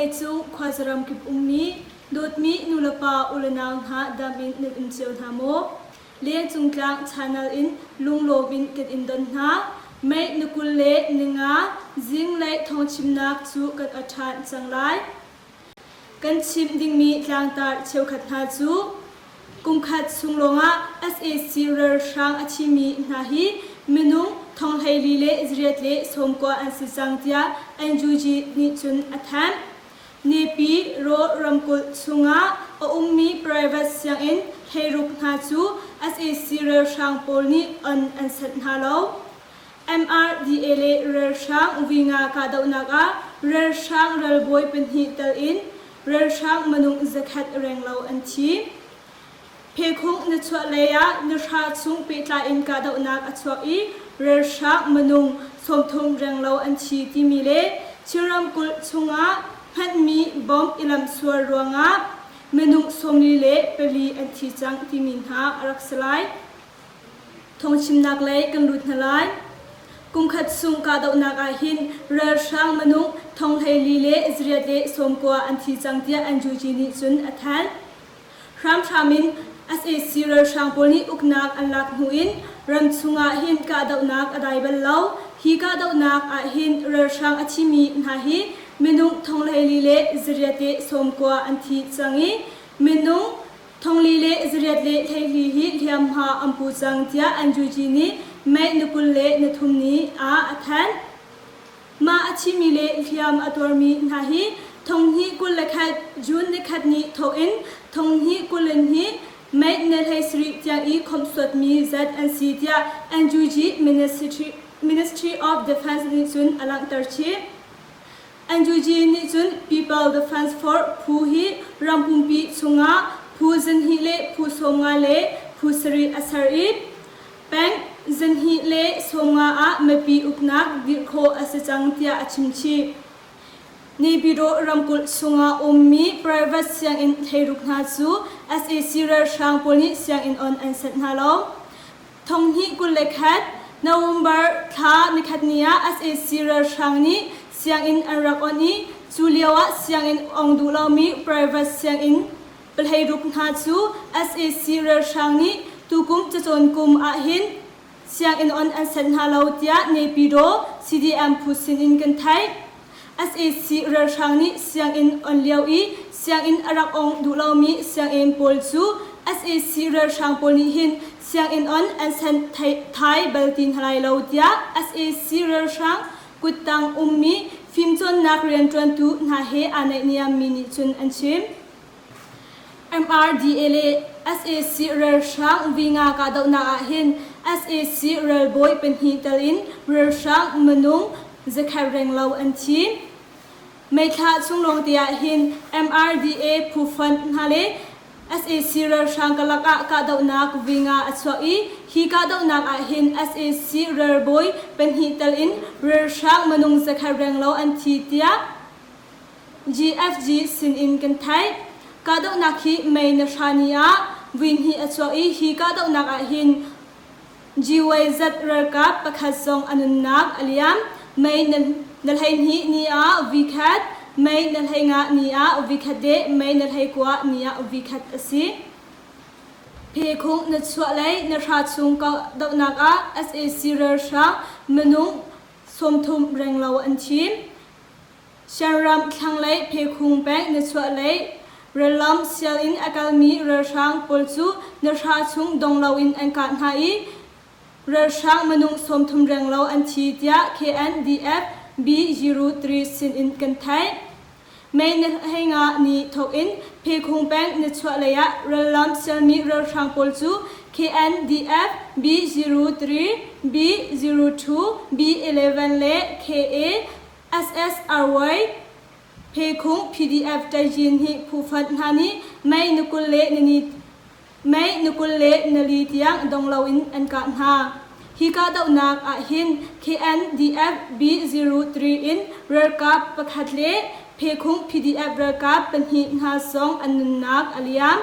Vawleicung khuazaram kip ummi dawtmi nulepa ulenau hna dam in nan um cio hna maw? Lengcung tlang channel in lunglawm in kan in don hna. May ni 25 zinglei thawngchimnak cu kan a ṭhan cang lai. Kan chim dingmi tlangtar cheukhat hna cu Kumkhat chung lawngah sac ralhrang a thimi hna hi minung thonghleili le zariat le sawmkua an si cang tiah NUG nih cun a thanh. Nepi Raw ramkulh chungah a ummi private sianginn 16 hna cu sac ralhrang pawl nih on an sanh hna lo. MRDA le ralhrang Winga kahdohnak ah ralhrang ralbawi pahnih tal in ralhrang minung zakhat renglo an thi. Phekhung na chuah lei ah nahra chung pehtlai in kahdohnak a chuak i ralhrang minung 30 renglo an thi timi le Chin ramkulh chungah hmanhmi bomb i lamhsual ruangah minung 44 an thi cang timi hna a rak si lai. Thawngchimnak lei kan lut hna lai. Kumkhat chung kahdohnak ah hin ralhrang minung thonghleili le zariat le sawmkua an thi cang tiah NUG nih cun a thanh. Hramhram in sac ralhrang pawl nih uknak an lak hnu in ramchung ah hin kahdohnak a dai bal lo. Hi kahdohnak ah hin ralhrang a thimi hna hi minung thonghleili le zariat le sawmkua an thi cang i minung Thongli le zariat le hleihli hi hliamhma an pu cang tiah NUG nih May ni 23 ni ah a thanh. Mah a thimi le hliam a tuarmi hna hi thonghnih 21 June nikhat ni thawk in thonghnih 22 May ni 17 tiang i khawmhsuatmi zat an si tiah NUG Ministry of Defense nih cun a langhter chih. NUG nih cun People Defense Force phu hi ram pumpi chungah phu 2 le phu 50 le phu 7 a ser i peng 2 le 50 ah mipi uknak dirh khawh a si cang tiah a chimchih. Naypyidaw ramkulh chungah ummi private sianginn 16 hna cu sac ralhrang pawl nih sianginn on an sanh hna lo. Thonghnih 21 November thla nikhat ni ah sac ralhrang nih sianginn an rak on i cu lio ah sianginn ong duh lomi private sianginn 16 hna cu sac ralhrang nih tukum cacawn kum ahhin sianginn on an sanh hna lo tiah Naypyidaw CDM phu sin in kan theih. Sac ralhrang nih sianginn on lio i sianginn a rak ong duh lomi sianginn pawl cu sac ralhrang pawl nih hin sianginn on an sanh thai bal ti hna lai lo tiah sac ralhrang kuttang ummi fimcawnnak rianṭuantu hna he aa naihniammi nih cun an chim. MRDA le sac ralhrang vinga kahdohnak ah hin sac ralbawi pahnih tel in ralhrang minung zakhat renglo an thi. May thla chung lawng te ah hin MRDA phufonh hna le sac ralhrang karlak ah kahdohnak vinga a chuak i hi kahdohnak ah hin sac ralbawi pahnih tel in ralhrang minung zakhat renglo an thi tiah GFG sinin kan theih. Kahdohnak hi May ni hra ni ah vui hnih a chuak i hi kahdohnak ah hin GYZ ralkap pakhat zong a nunnak a liam. May ni 12 ni ah vui khat, May ni 15 ni ah vui khat le May ni 19 ni ah vui khat a si. Phekhung na chuah lei na hra chung kahdohnak ah sac ralhrang minung 30 renglo an thi. Shanram thlanglei Phekhung peng nichuahlei rallam sial in a kalmi ralhrang pawl cu nahra chung dong loin an kah hna i ralhrang minung 30 renglo an thi tiah KNDF B03 sin in kan theih. May ni 15 ni thawk in Phekhung peng nichuahlei ah rallam sialmi ralhrang pawl cu KNDF B03, B02, B11 le KA SSRY Phekhung PDF Taizin hi phufonh hna nih May ni 20 le nini May ni 24 tiang dong loin an kah hna. Hi kahdohnak ahhin KNDF B03 in ralkap pakhat le Phekhung PDF ralkap pahnih hna zong an nunnak a liam.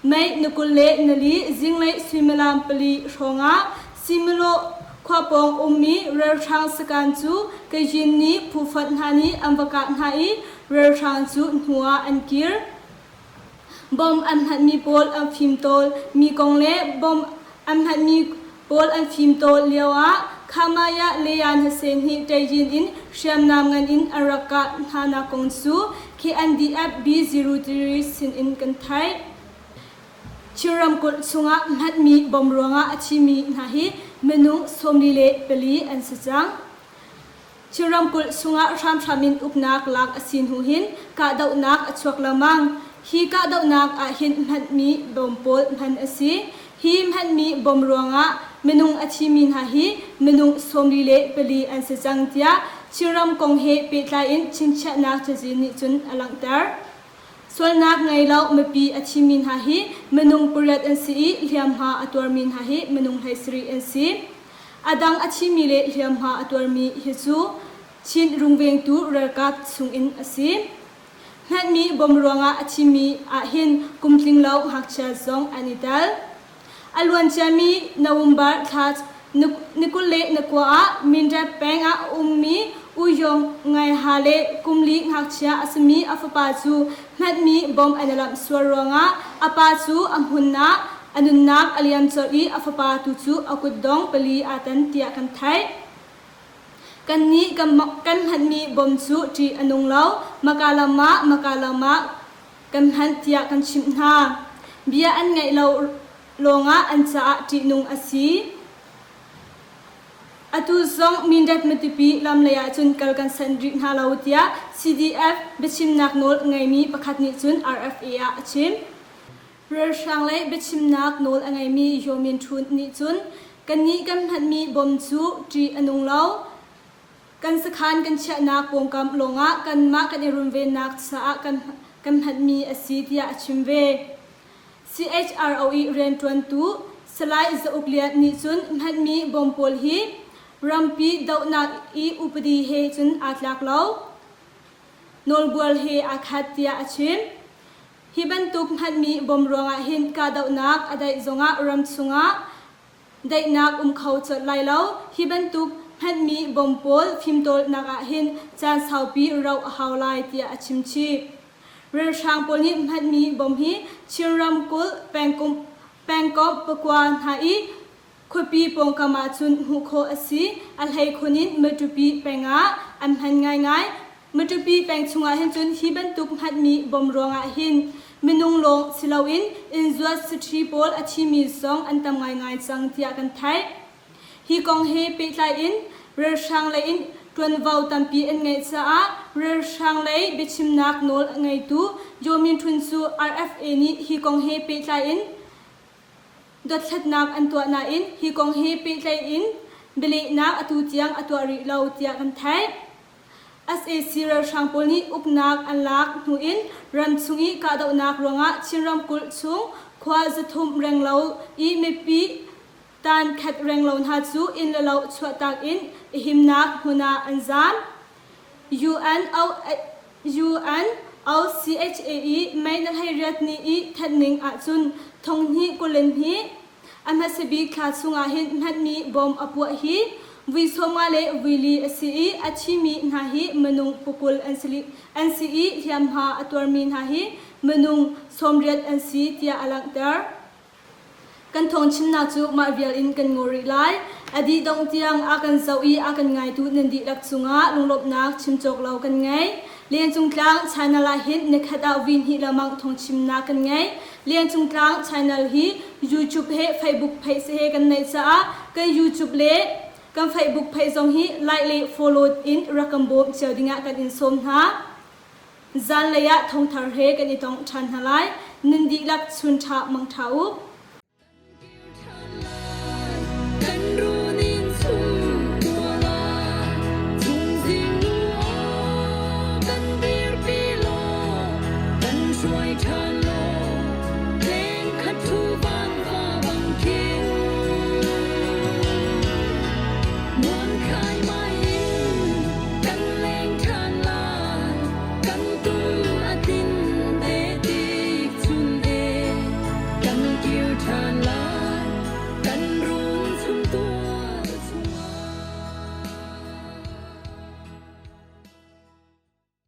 May ni 24 zinglei suimilam pali hrawngah Similo. Khua pawng ummi ralhrang sakan cu Kajin nih phufonh hna nih an va kah hna i ralhrang cu hnu ah an kir. Bomb an hmanhmi pawl an fimtawl mi kong le bomb an hmanhmi pawl an fimtawl lioah Khamaya Leyan Hse nih Tayin in hriamnam ngan in an rak kah hnanak kong cu KNDF B03 sinin kan theih. Chin ramkulh chungah hmanhmi bomb ruangah a thimi hna hi minung 44 an si cang. Chin ramkulh chungah hramhram in uknak lak a si hnu hin kahdohnak a chuak lengmang. Hi kahdohnak ahhin hmanhmi bom pawl hman a si. Hi hmanhmi bom ruangah minung a thimi hna hi minung 44 an si cang tiah Chinram kong he pehtlai in chingchiahnak cazin nih cun a langhter. Sualnak ngei lo mipi a thimi hna hi minung pariat an si i hliamhma a tuarmi hna hi minung 17 an si. A dang a thimi le hliamhma a tuarmi hi cu Chin rungvengtu ralkap chungin a si. Hmanhmi bom ruangah a thimi ahhin kum tling lo ngakchia zong an i tel. A luanciami November thla ni 29 ah Mindat peng ah a ummi U Yong Ngai Ha le kum li ngakchia a simi a fapa cu hmanhmi bom an i lamh sual ruangah a pa cu a hmun ah a nunnak a liam colh i a fapa tu cu a kutdong pali aa tan tiah kan theih. Kannih kan hmanhmi bom cu ṭih a nung lo. Maka lam ah maka lam ah kan hmanh tiah kan chimh hna. Bia an ngaih lo lawngah an caah ṭihnung a si. Atu zong Mindat Matupi lam lei ahcun kal kan sanh rih hna lo tiah CDF biachimnak nawl ngeimi pakhat nih cun RFA ah a chim. Ralhrang lei biachimnak nawl a ngeimi Yaw Min Htun nih cun kannih kan hmanhmi bom cu ṭih a nung lo. Kan sakhan kan chiahnak pawngkam lawngah kanmah kan i runvennak caah kan kan hmanhmi a si tiah a chim ve. CHRO i rianṭuantu Salai Za Uk Lian nih cun hmanhmi bom pawl hi rampi dohnak i upadi he cun aa tlak lo. Nawlbual he aa khat tiah a chim. Hi bantuk hmanhmi bom ruangah hin kahdohnak a daih zongah ram chungah daihnak um kho colh lai lo. Hi bantuk hmanhmi bom pawl fimtawlnak ah hin caan saupi rauh a hau lai tiah a chim chih. Ralhrang pawl nih hmanhmi bom hi Chin ramkulh pengkomh pengkomh pakua hna i khuapi pawngkam ah cun hmuh khawh a si. A hleikhun in Matupi peng ah an hman ngaingai. Matupi peng chungah hin cun hi bantuk hmanhmi bom ruangah hin minung lawng si loin innzuat saṭhi pawl a thimi zong an tam ngaingai cang tiah kan theih. Hi kong he pehtlai in ralhrang lei in ṭuanvo tampi an ngeih caah ralhrang lei biachimnak nawl a ngeitu Yaw Min Htun cu RFA nih hi kong he pehtlai in Dothlatnak an tuah nain hi kong he pehtlaih in bialehnak atu tiang a tuah rih lo tiah kan theih. Sac ralhrang pawl nih uknak an lak hnu in ramchung i kahdohnak ruangah Chin ramkulh chung khua 300 renglo i mipi tan khat renglo hna cu inn le lo chuahtak in i himnak hmun ah an zaam. UNOCHA i May na 18 ni i thanhning ahcun thonghnih 22 a hmasa bik thla chungah hin hmanhmi bom a puah hi vui 50 le vui li a si i a thimi hna hi minung 20 an si i hliamhma a tuarmi hna hi minung 80 an si tiah a langhter. Kan thawngchimnak cu mah vial in kan ngaw rih lai. A dih dongh tiang a kan zoh i a kan ngaitu nan dihlak cungah lunglawmhnak chim cawk lo kan ngei. Lengcung Tlang channel ah hin nikhat ah vui hnih lengmang thawngchimnak kan ngei. Lengcung Tlang channel hi YouTube he Facebook page he kan neih caah kan YouTube le kan Facebook page zong hi like le follow in rak kan bawm cio dingah kan in sawm hna. Zanlei ah thawngthar he kan i tong ṭhan hna lai. Nan dihlak chun ṭha mang ṭha u. Kan runin chung tuala chung zing nu aw kan dirpi law kan hruai ṭhan law leng khat thu van va bang khin muan khai mai in kan leng ṭhan lai Kan tum a tin te tik chun e kan kir ṭhan lai kan.